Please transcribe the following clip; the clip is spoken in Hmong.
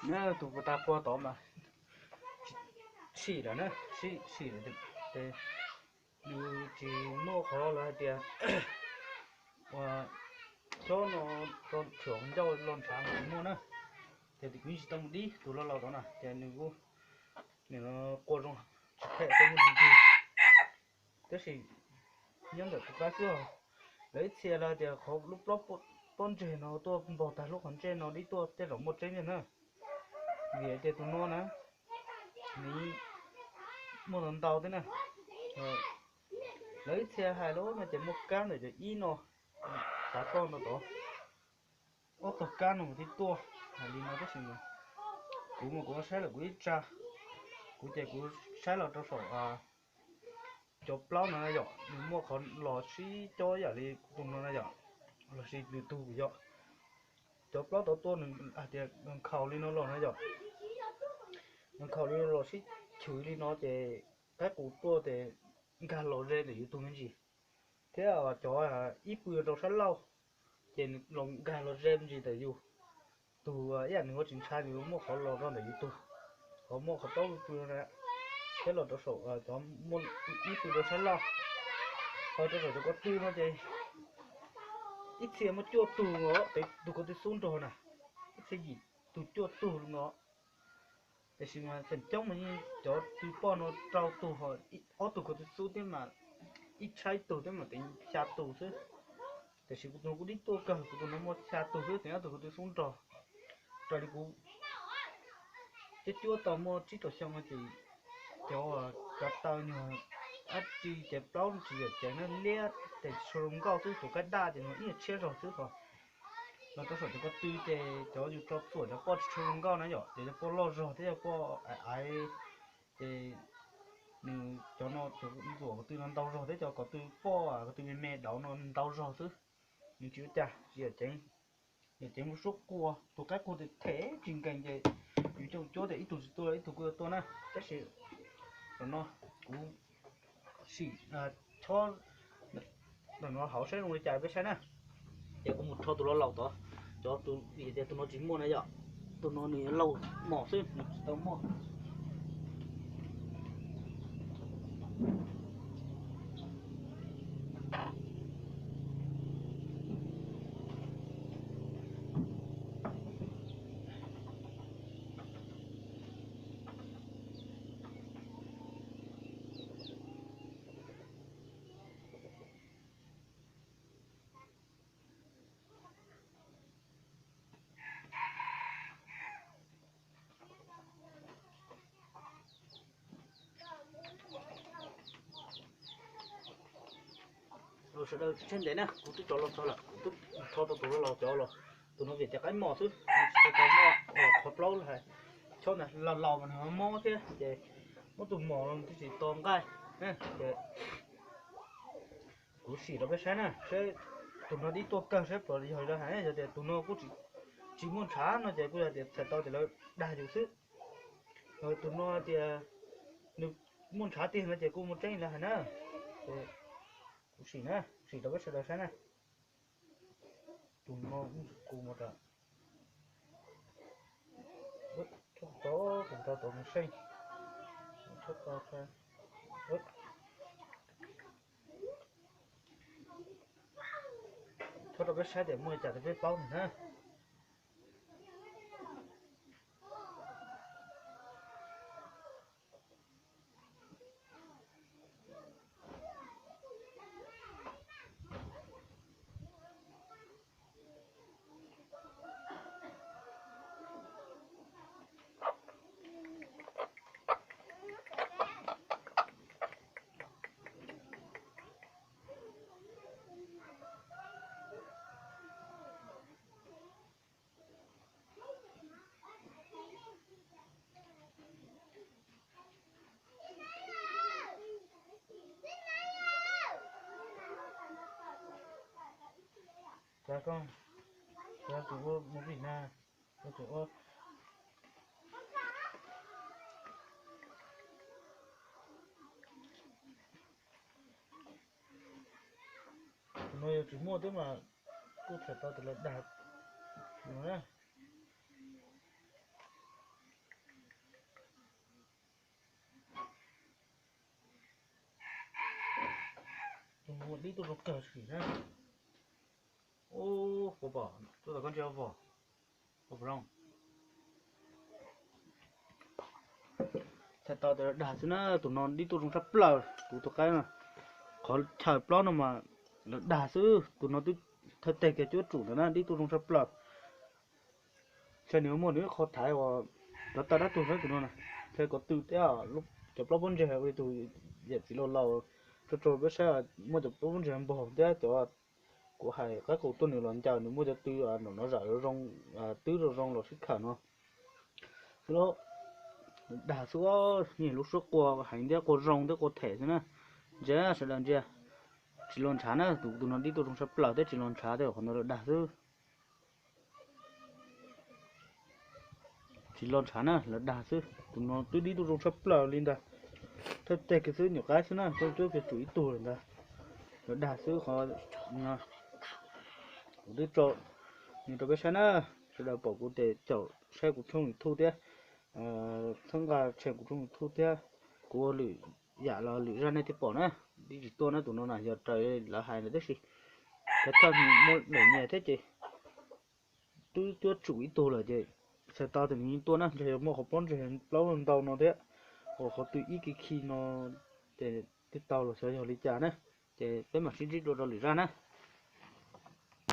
Tus puag ta qua tod mas sim lawm na, sim sim lawm ces nws tsis muaj qhov lawv hais tias ua tsob no rau tshuam ncauj los ntshav mas tsis muaj na. Ces kuv yeej tsis tau mus dib tus laus laus tod na, ces nws kuj, nws qua zoo tsis phem tau muaj ntsis ntsis. Tab sis nyob ntawm tus qab xwb os. Lawv ib txhia lawv tias qhov lub plaub pob ntseg no tuaj npog tag lub qhov ntsej no dib tuaj tej zaum muaj tseeb tiag na. Vim tias tus no na, nws muaj ntau ntau thiab na. Lawv ib txhia hais lawm no ces muaj kab ntawm cov ib no, xav toj no tod, ob tog kab no mas twb tuaj hais li no tab sis mas kuv mas kuv saib lawm kuv ib tsa, kuv ces kuv saib los rau saum cov plaub no na yom, nws muaj qhov los sib cob yam li tus no na yom, los sis lwm tus kuv yom. Cov plaub tod tuaj nws hais tias nkhaus li no los na yom, nkhaus li no los sib chwv li no ces qaib qus tuaj ces nkag los ze ntawm yus tug me ntsis, thiab cov ib pw rau sab laug ces los nkag los ze me ntsis ntawm yus tug, ib yam nws ua tsis ntshai nws muaj qhov los rau ntawm yus tug, qhov muaj qhov plaub pw pw na, thiab los rau saum cov muaj ib pw rau sab laug. Ho rau saum cov ko tw no ces ib txhia muaj cuaj tug os, tus ko tw xub nrog na, ib txhia yim tug cuaj tug no. Tiam sis mas feem coob mas yeej cov tw poj no rau tug ho, ob tug ko tw xub thiab mas ib tshaib tug thiab mas tev xya tug xwb. Tiam sis kuv tus no kuv dib tuaj kawg, kuv tus no muaj xya tug xwb, tev ob tug ko tw xub nrog. Raws li kuv cuab cuab tau muaj tsib rau xyoo no ces cov, cov taw nyuag dab tsi ces plaub tsis yam ceev na, liab ces tsis tshua zoo nkauj xwb, tus qaib daj ces nws ib nyuag tshiab zog xwb ho. Los rau saum cov ko tw ces cov yus tso txuam cov poj tsis tshua zoo nkauj na yom, ces cov poj loj zog thiab cov poj aiv aiv ces nws cov no cov ntxuam ko tw no ntau zog thiab cov ko tw poj ko tw me me dauv no ntau zog xwb. Nws tsis ua cas, tsis yam ceev, yam ceev mus suab qua, tus qaib qua tes them tsis nkees ces yus coj cuab tias ib tug tsis tuaj ib tug kuj yuav tuaj na. Tab sis tam no kuv sim chob ntawm no hauv saib zoo li cas peb saib na. Ces kuv mus rho tus laus laus tod, cov tus vim tias tus no tsis muaj na yom, tus no nws yuav laus mos xwb nws tsis tau muaj. Sawv daws tseg ntev na, kuv twb rov los txog lawm, kuv twb rho tau tus laus laus cov los, tus no vim tias qaib mos xwb, nws tsis tau tau muaj qhov plaub hais. Chob ntawd laus laus mas nws mob thiab ces muab tus mos los twb tsis tau nqaij. Ces kuv sim rau peb saib na, saib tus no dib tuaj kawg saib puas yog lawv hais, yog tias tus no kuj tsis muaj ntshav no ces kuj yog tias txhais tau tias lawv dag yus xwb. Tus no tias nws muaj ntshav tiag no ces kuj muaj tseeb lawv hais na. Kuv sim na, sim rau peb sawv daws saib na. Tus no kuv mus rau, tau tus rau tus mus seej, txhob rau peb saib tias muaj li cas rau peb paub na. Cov koj, cov tus ua movie na, cov tus ua, tus no yog tsis muaj twb mas kuj txhais tau tias lawv dag no na. Dib tuaj zoo kawg sim na. Ub, puas pom, tuaj tom koj ntsia vog, pom zoo. Txhais tau tias lawv dag xwb na, tus no dib tuaj zoo tshaj plaws, tus tus qaib no. Qhov chaw plaub no mas lawv dag xwb, tus no twb thawj teg kiag cuab tsum ntawd na, dib tuaj zoo tshaj plaws. Ntshe nws muaj nws ib qho thaiv uas cov tawg dab tuag saib tus no na. Ntshe ko tw thiab cov plaub pob ntseg ua li tus yawm txiv laus laus tso rau peb saib, muaj cov plaub pob ntseg npog thiab cov kuv hais qaib qus tuaj nws los ncaws nws muaj cov tw nov nov zam zoo, twb zoo zoo los sib khawm no. Xwb, dag xwb, niag lub suab qua heev thiab qua zoo thiab qua them xwb na. Ntsia sawv daws ntsia, tsis los ntshav na, tus tus no dib tuaj zoo tshaj plaws thiab tsis los ntshav thiab, qhov ntawd lawv dag xwb. Tsis los ntshav na, lawv dag xwb, tus no twb dib tuaj zoo tshaj plaws li ntag. Thawj teg kiag xwb, nyuam qaib xwb na, twb cuab kiag tsum ib tug lawm ntag. Lawv dag xwb qhov no. Kuv twb tso nws rau peb saib na, sawv daws pom kuv ces caum saib kuv tshooj YouTube thiab, txhawb nqa share kuv tshooj YouTube thiab. Kuv ua lwm yam los lwm zaj nej thiaj pom na. Dib tsis tuaj na, tus no na yog raws lawv hais ntawd tib si. Cov thawj nws muaj daim nyias thiab ces twb cuab tsum ib tug lawm ces txhais tau tias nws yeej tuaj na, ntshe yog muaj qhov pob ntseg plaub ntau no thiab, uas qhov tw ib ki khi no ces twb tau los xyov yog li cas na. Ces peb mam sib ntsib dua rau lwm zaj na.